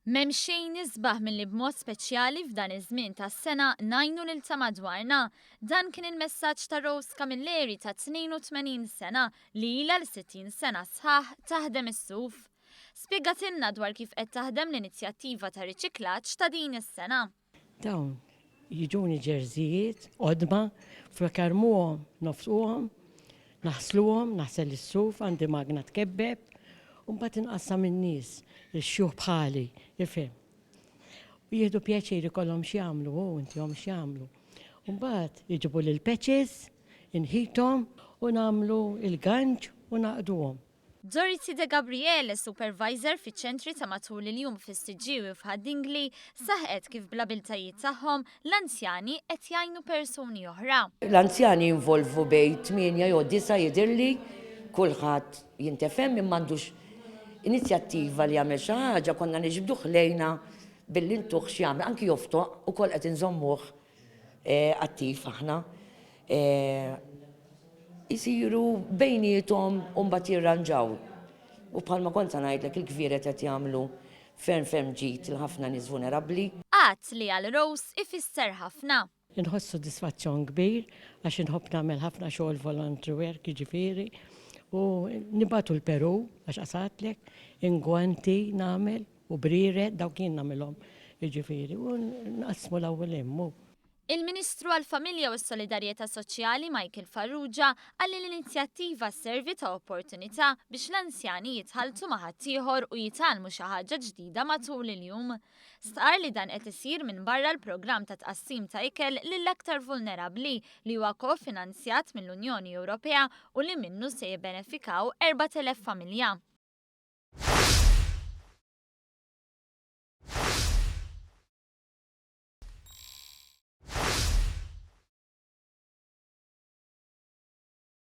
M'hemm xejn isbaħ milli b'mod speċjali f'dan iż-żmien tas-sena ngħinu lil ta' madwarna. Dan kien il-messaġġ ta' Rose Camilleri ta' 82 sena li ilha l-60 sena sħaħ taħdem is-suf. Spjegatilna dwar kif qed taħdem l-inizjattiva ta' riċiklaġġ ta' din is-sena. Dawn jiġuni ġerżijiet qodma, flok jarmuhom nofquhom, naħsluhom, naħsel is-suf, għandi magna tkebbeb, u mbagħad inqassam in-nies, ix-xjuħ bħali, ifhem. U jieħdu pjaċir ikollhom x'jagħmlu, u intihom x'jagħmlu. U mbagħad iġibuli l-patches, inħithom u nagħmlu l-ganċ u ngħaqqduhom. Dorothy De Gabriele, supervisor fiċ-ċentri ta' matul il-jum fis-Siġġiewi u f'Ħad-Dingli, saħqet kif bl-abiltajiet tagħhom, l-anzjani qed jgħinu persuni oħra. L-anzjani jinvolvu bejn tmienja jew disgħa jidhirli, kulħadd jintefhem min m'għandux inizjattiva li jagħmel xi ħaġa konna niġbduh lejna billi ntuh x'jagħmel, anki joftoq ukoll qed inżommuh attiv aħna. Isiru bejniethom u mbagħad jirranġaw. U bħalma kont sa ngħidlek il-gvieret qed jagħmlu ferm ferm ġid lil ħafna nies vulnerabbli. Att li għal Rose ifisser ħafna. Inħoss sodisfazzjon kbir għax inħobb nagħmel ħafna xogħol voluntary work jiġifieri u nibagħtu l-Peru għax qasgħatlek, ingwanti nagħmel u brieret dawk jien nagħmilhom jiġifieri u nqassmu l-ewwel hemm u. Il-Ministru għall-Familja u s-Solidarjetà Soċjali Michael Farrugia qal li l-inizjattiva sservi ta' opportunità biex l-anzjani jitħalltu ma' ħaddieħor u jitgħallmu xi ħaġa ġdida matul il-jum. Stqarr li dan qed isir minbarra l-programm ta' tqassim ta' ikel lill-aktar vulnerabbli li huwa ko-finanzjat mill-Unjoni Ewropea u li minnu se jibbenefikaw 4,000 familja.